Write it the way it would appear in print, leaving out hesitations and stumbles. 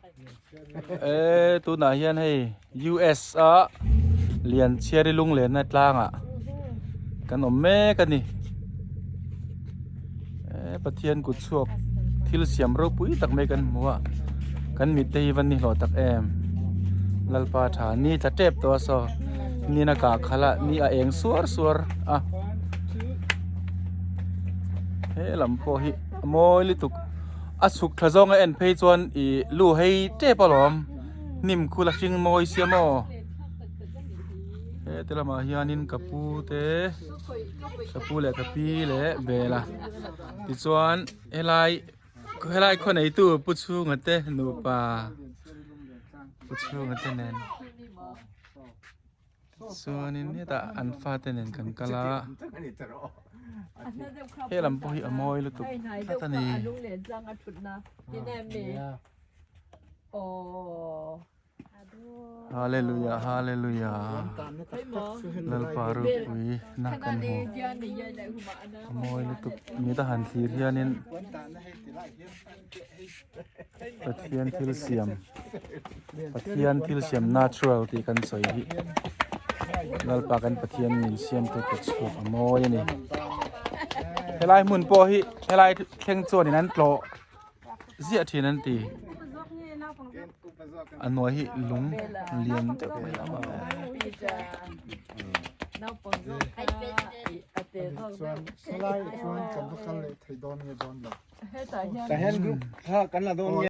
E tunah hian hei US a Lianchhiari lunglenna tlangah kan awm mek a ni. E Pathian kut chhuak thil siam ropui tak mai kan hmu a kan mit te hi va ni hlawh tak em Lalpa tha ni tla tep tawh a saw ni na kah khalh a ni a eng suar suar a he lam pawh hi a mawi lutuk a chhuk thla zawng a en phei chuan ih lu hei tep alawm hnim khul a hring mawi sia maw. Heti lamah hianin ka pu te ka pu leh ka pi leh bel a tichuan helai helai khaw neitu pu chhunga te nupa pu chhunga te nen chuanin hetah an fate nen kan kal a he lam pawh hi a mawi lutuk tlat a ni. Hallelujah Hallelujah Lalpa ropui na kan hmu a mawi lutuk mit a han thlir hianin Pathian thil siam Pathian thil siam natural tih kan sawi hi Lalpa kan Pathian min siam tu kut chhuak a mawi a ni helai hmun pawh hi helai thleng chuanin an tlawh ziah thin an ti a hnuai hi lung lian deuh mai a awm a.